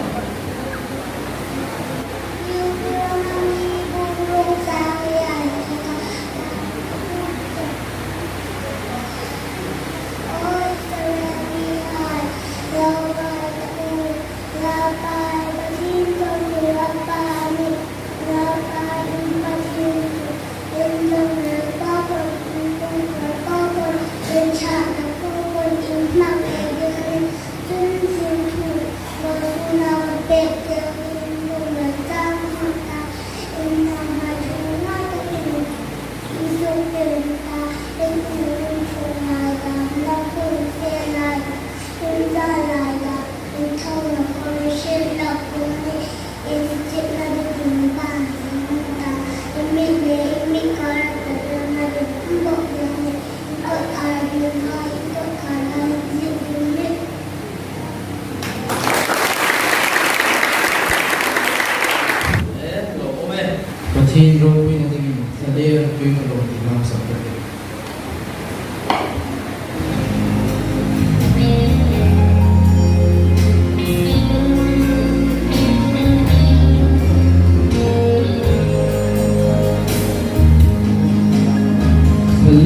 lawmpuiin ka lawm tihna hmasa ber a ni.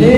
Le,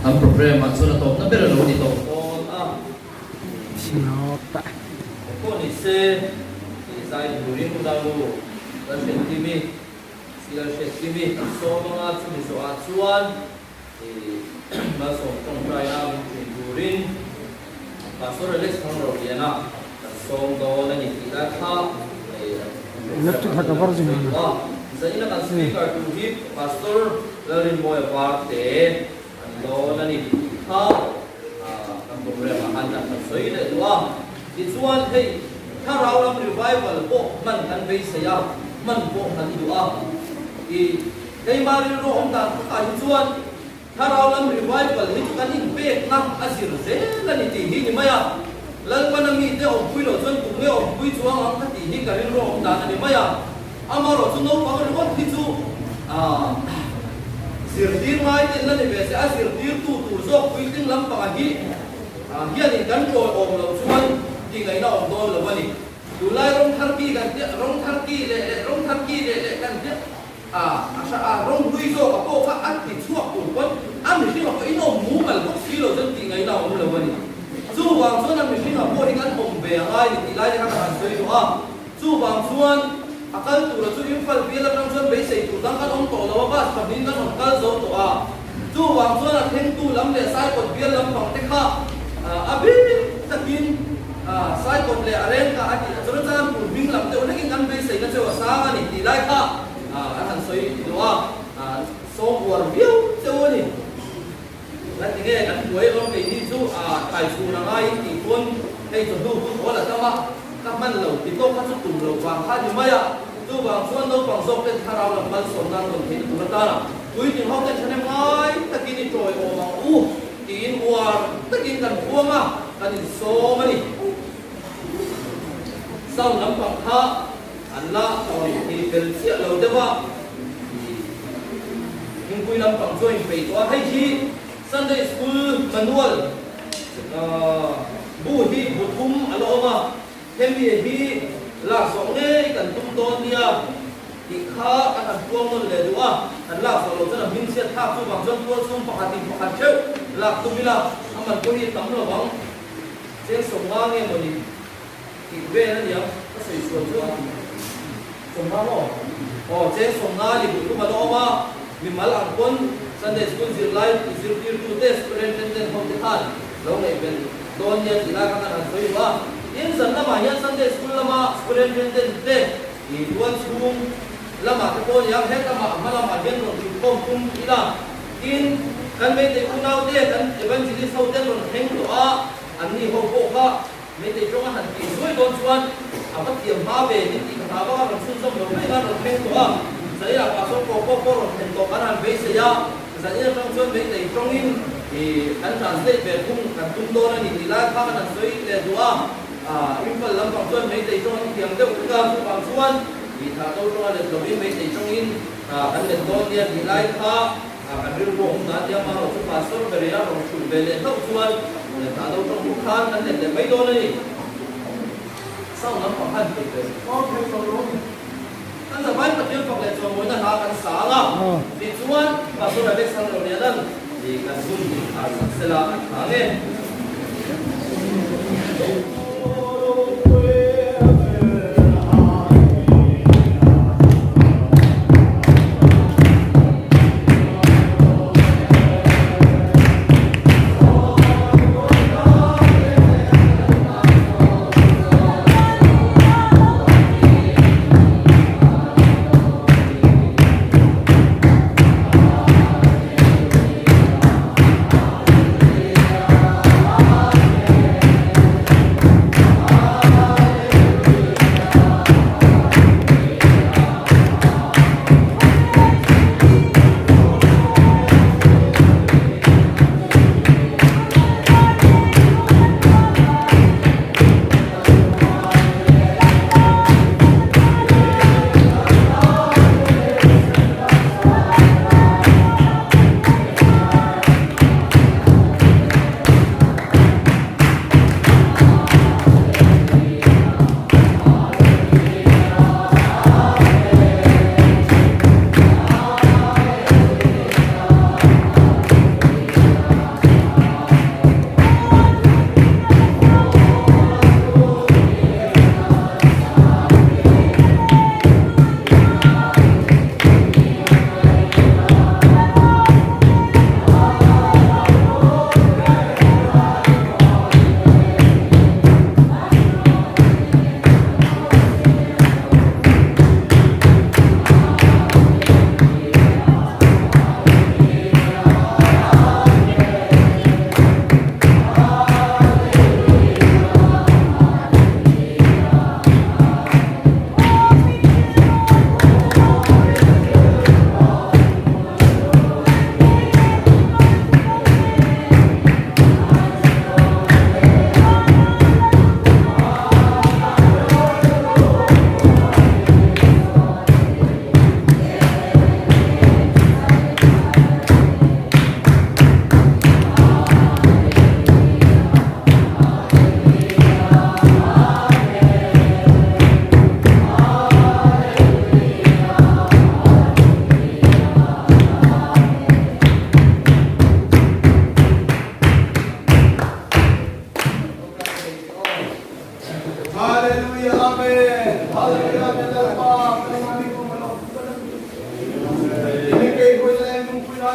kan programme ah chuan a tawpna ber a lo ni tawh dawn a. Pawh ni se, tih zai turin u Dalu kan hriat kim i, sial hriat kim i kan sawm anga chumi zawhah chuan ih malsawm tawngtaina min thin turin Pastor Alex Thangro Liana kan sawm dawn a ni tih lai kha ih programme ah kan sawi duh a. Zaina kan speaker tur hi Pastor Lalrinmawia Parte a ni dawn a ni tih kha kan programme ah khan kan han sawi leh duh a. Tichuan hei thlarau lam revival pawh hman kan beisei a, hman pawh kan duh a. I keimah rilru awm dan takah hi chuan thlarau lam revival hi chu kan inpekna a zir zel a ni tih hi ni mai a. Lalpana mite awmpui loh chuan kum nge awmpui chuang ang ka tih hi ka rilru awm dan a ni mai a. Amaherawhchu naupang ringawt hi chu. Zirtir ngai ten la ni ve se, a zirtirtu tur zawk puitling lampangah hi hianin kan ṭawiawm loh chuan tihngaihna awm dawn lo a ni. Tunlai rawng thar ki kan tia, rawng thar ki leh leh rawng thar ki leh leh kan tia, a a hra a rawng hlui zawk a pawh kha a ti chhuak tur pawn a mihring a pawh in awm mumal bawk si lo chuan tihngaihna awm lo a ni. Chuvang chuan a mihring a pawh hi kan awm ve a ngai ni tih lai te kha ka han sawi duh a. Chuvang chuan a kal tura chu Imphal bial atang chuan beisei tur dang kan awm tawh lo a, bus pahnihin kan rawn kal zo tawh a. Chuvang chuan a thlengtu lam leh Saikawt bial lampang te kha a bik takin Saikawt leh a rengka a tih chuan chuan tur hming lam deuh hlekin kan beiseina cheu a sang a ni tih lai kha an han sawi duh a, sawm uar viau cheu a ni. Nga ti nge kan buai rawng keini chu thlai chhun a ngaiin tih pawn hei chawhnu hun awl a tam a, ka hman lo ti tawk kha chu tum lo vang kha ni mai a, chuvang chuan naupang zawk ten thlarau lam malsawmna an rawn theihna tur atana puitling ho ten thahnem ngai takin i tawi awm ang u tiin uar takin kan huang a, kan insawm a ni. Sound lampang kha an la ti fel chiah lo deuh a, Hmingpui lampang chu a inpeih tawh a, hei hi Sunday School Manual bu hi bu thum a la awm a, hemi hi lak zawh ngei kan tum dawn nia tih kha kan han puang nawn leh duh a, kan lak zawh loh chuan a hming chhiat thlak chuvang chuan tual chhung pakhatin pakhat theuh lak tum ila a man pawh hi a tam lo ang, cheng 50 nge mawni. Tih vel a niang, ka sawi sual chu a 50 maw? Aw, cheng 50 ni duh tum a la awm a, mimal ang pawn Sunday School zirlai zirtirtute Superintendent ho te khan lo ngaihven dawn nia tih lai kha kan han sawi duh a. Tin, zan lamah hian Sunday School lama Superintendent te ih tual chhung lamah te pawh niang he lamah a hma lamah hian rawn thutkhawm tum ila. Tin, kan Meitei unaute kan Evangelist ho te an rawn thleng tawh a, anni ho pawh kha Meitei ṭawng a han tih zuai dawn chuan a va thiam hma ve min tih ka hlau vak a, rawn chhunzawm lo mai khan rawn thleng tawh a, Zaninah pastor pawh pawh pawh rawn thlen tawh kan han beisei a, zanin aṭang chuan Meitei ṭawngin ih kan translate ve thung kan tum dawn a ni tih lai kha kan han sawi leh duh a, Imphal lampang chuan Meitei ṭawng an thiam deuh vek a, chuvang chuan ih Thahto ṭawnga let lovin Meitei ṭawngin kan let dawn nia tih lai kha Kan rilru a awm dan nia hmang chu pastor ber ina rawn hrulh ve leh hlauh chuan hna do tawng bawk khan kan let leh mai dawn a ni. Sound lampang khan peih ve. Kan zavai Pathian fak leh chawimawina hla kan sang a, tichuan Pastor Alexander Lianan kan hun min khar sak sela an hla nge.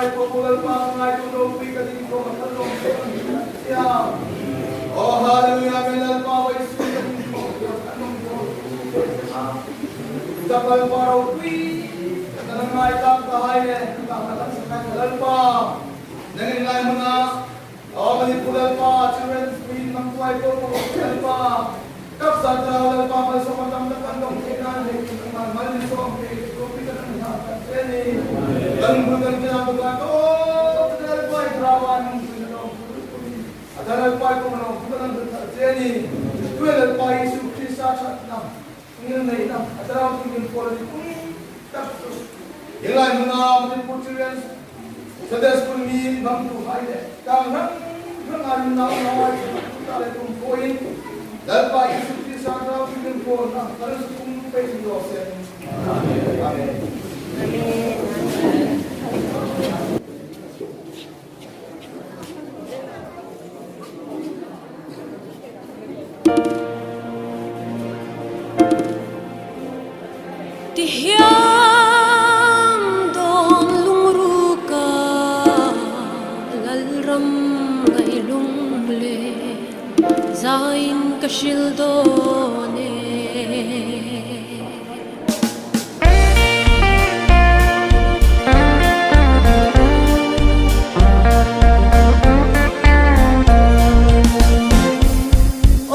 ngai pawh Pu Lalpa ka ngai tu ropui ka ding khawm a thar lawm tawh ang tih an hria. Aw Hallelujah Amen Lalpa wa Isu ka ding khawm a thar lawm tawh ang tih an hria. Ka Lalpa ropui ka tan ngai tak ka hai le ka ka tan sak ngai ka Lalpa nang in ngai hmuna Aw Manipur Lalpa Children's Queen Mangtuai pawh ka bawk Lalpa Taksa Thlarau Lalpa malsawm a tam tak an dawng theih nan leh in ang mal min sawm thei leh ropui tak an hlan tak che a ni. Kan bul kan kena bawk a tawp te Lalpa i Thlarau ah nung pui na lawm thu lutuk in a dang Lalpa i kawng lawm thu kan an hlan thar che a ni. Tuai Lalpa Isu Krista thatna ngilneihna a Thlarau thinrim pawl a ni tum tak chu helai hmuna Manipur Children's Sunday School mi hmangtu hai leh tang hrang hrang ah nunau ngai ta leh tum pawhin Lalpa Isu Krista Thlarau Thianghlim pawlna kan zu tum peih ni rawh se. Amen. Ti hian dawn lungruka Lalram ngaih lung leh zaiin ka hril dawn e.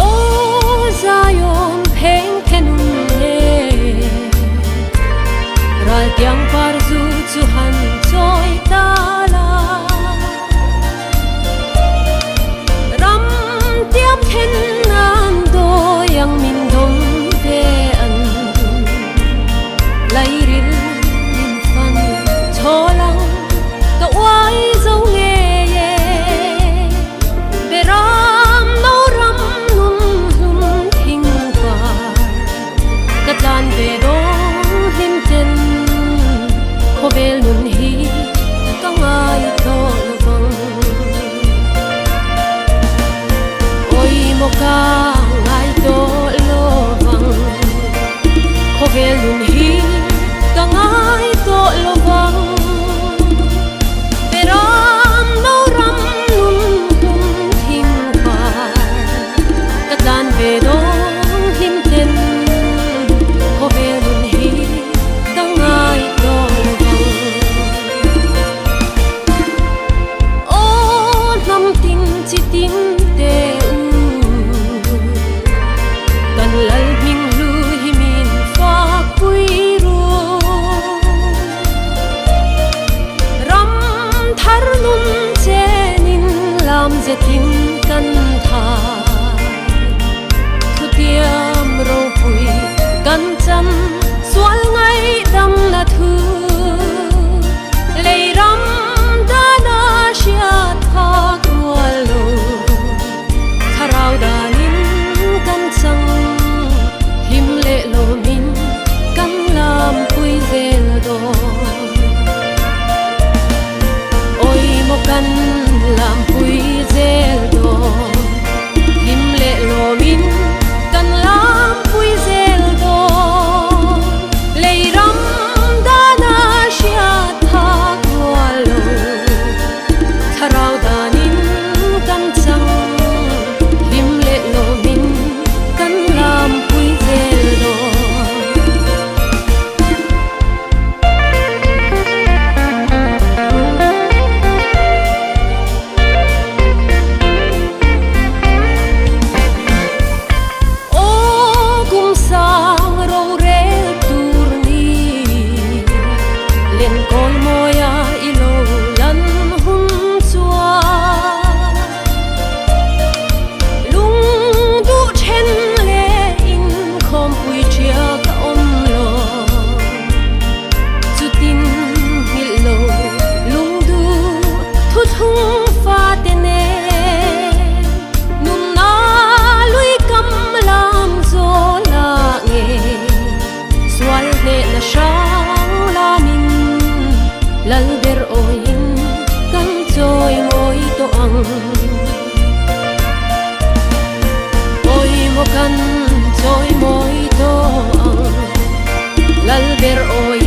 Aw Zion pheng thenun le Raltiang par zu chu han chawi ta la Ram tiam then nan dawi ang min dawm ve an Lairil min fan chhawl ang ka uai zo ngei e Beram no ram nun hlum thing par ka tlan ve dawn hlim ten khawvel nun hi ka ngai tawh lo vang. Awi maw ka ngai tawh lo vang Khawvel nun hi ka ngai tawh lo vang Beram no ram nun hlum thing par Ka tlan ve dawn hlim ten Khawvel nun hi ka ngai tawh lo vang. Aw hnam tin chi tin te u Kan lal hming hlu hi min fak pui ru Ram thar nun chenin lam zetin kan thai Thutiam ropui kan chan sual ngaihdam na thu Lei ram dana hriat phak rual lo Thlarau danin kan chang Hlim leh lawmin kan lam pui zel dawn Awi maw kan lam pui zel dawn Hlim leh lawmin kan lam pui zel dawn Lei ram dana hriat phak rual lo Thlarau danin kan chang Hlim leh lawmin kan lam pui zel dawn. Aw kum sang rorel tur ni Lenkawl mawia i lo lan hun chuan Lung duh then leh inkhawmpui ṭhia ka awm lo Chutin nghilh lo lung duh thuthlung fate nen Nunna lui kam lam zawl ah nge Sual hnehna hrang lamin Lal ber awiin kan chawi mawi tawh ang. Awi maw kan chawi mawi tawh ang Lal ber awiin.